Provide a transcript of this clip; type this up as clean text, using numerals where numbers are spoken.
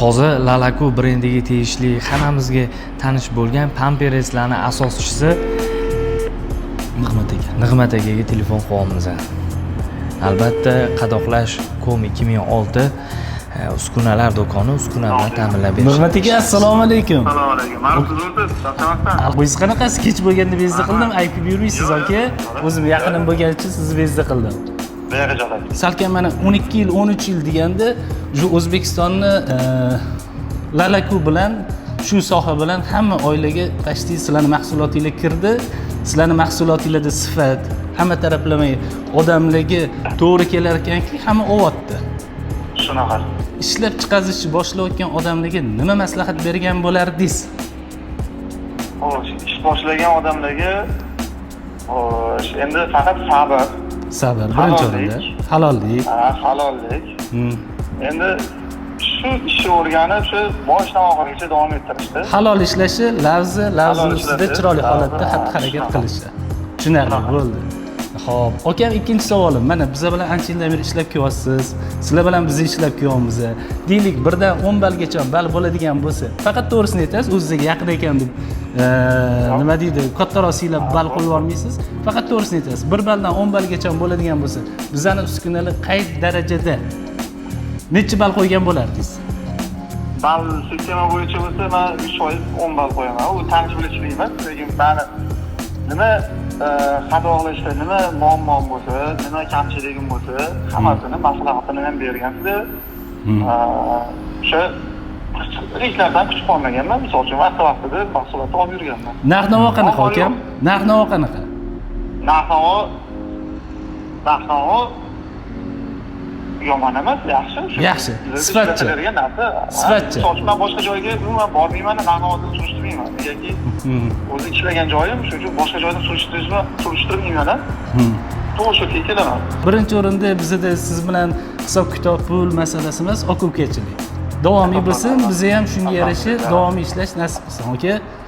Hozir Lalaku brendiga tegishli, hammamizga tanish bo'lgan Pampereslarni asoschisi Nig'mat aka. Nig'mat akaga telefon qilyapmiz. Albatta, Qadoqlash com 2006 uskunalar do'koni uskuna bilan ta'minlab berish. Nig'mat aka, assalomu alaykum. Assalomu alaykum. Ma'rufsizmisiz? Charchamasdan. O'zingiz qanaqasiz? Kech bo'lganda bezdi qildim, aytib yurmaysiz, aka. O'zim yaqinim bo'lgani uchun sizni bezdi qildim. Bexijolat. Salkam mana 12 yil, 13 yil deganda shu O'zbekistonni Lalaku bilan, shu soha bilan hamma oilaga почти sizlarni mahsulotinglar kirdi. Sizlarni mahsulotinglarda sifat, hamma taraflama odamlarga to'g'ri kelar ekanki, hamma olyapti. Shunaqa. Ishlab chiqarishni boshlayotgan odamlarga nima maslahat bergan bo'lardingiz? Xo'sh, ish boshlagan odamlarga, xo'sh, endi faqat sabr, Sabr birinchi Halollik. o'rinda. Halollik. Ha, halollik. Endi shu ishni o'rganib, shu boshidan oxirigacha davom ettirishdi. Halol ishlashi, lafzi, lafzini Halol ustida ishlashi, chiroyli lafzi, holatda ha, xatti harakat shunaqa. qilishi. Tushunarli bo'ldi. Xo'p, akam, ikkinchi savolim. Mana biza bilan ancha yildan beri ishlab kelyapsiz. Sizlar bilan biz ishlab kelyapmiz. Deylik, 1 dan 10 ballgacha ball bo'ladigan bo'lsa, faqat to'g'risini aytasiz, o'zingizga yaqin ekan deb, nima deydi, kattaroq siylab ball qo'yib yubormaysiz. Faqat to'g'risini aytasiz. 1 balldan 10 ballgacha bo'ladigan bo'lsa, bizani uskunalar qay darajada, necha ball qo'ygan bo'lardingiz? Ball sistema bo'yicha bo'lsa, man 3% 10 ball qo'yaman. U tanish bilishlik emas, lekin mani nima xato qilishda nima muammom bo'lsa, nima kamchiligim bo'lsa, hammasini maslahatini ham bergansizlar. O'sha hech narsani kutib qolmaganman. Misol uchun, vaqti vaqtida mahsulotni olib yurganman. Narx navo qanaqa, Muammo akam? yo'q. Narx navo qanaqa? Narx navo yomon emas, yaxshi. Shu Yaxshi. bizda Sifatchi? ishlatiladigan narsa. Ha, Sifatchi? Misol uchun, man boshqa joyga umuman bormayman, narx navosini surishtirmayman. Negaki o'zi ishlagan joyim, shuning uchun boshqa joydan surishtirmayman. To'g'ri, shu yerga kelaman. Birinchi o'rinda bizada siz bilan hisob kitob, pul masalasi emas, aka ukachilik davomiy bo'lsin. Biza ham shunga yarasha davomiy ishlash nasib qilsin, aka.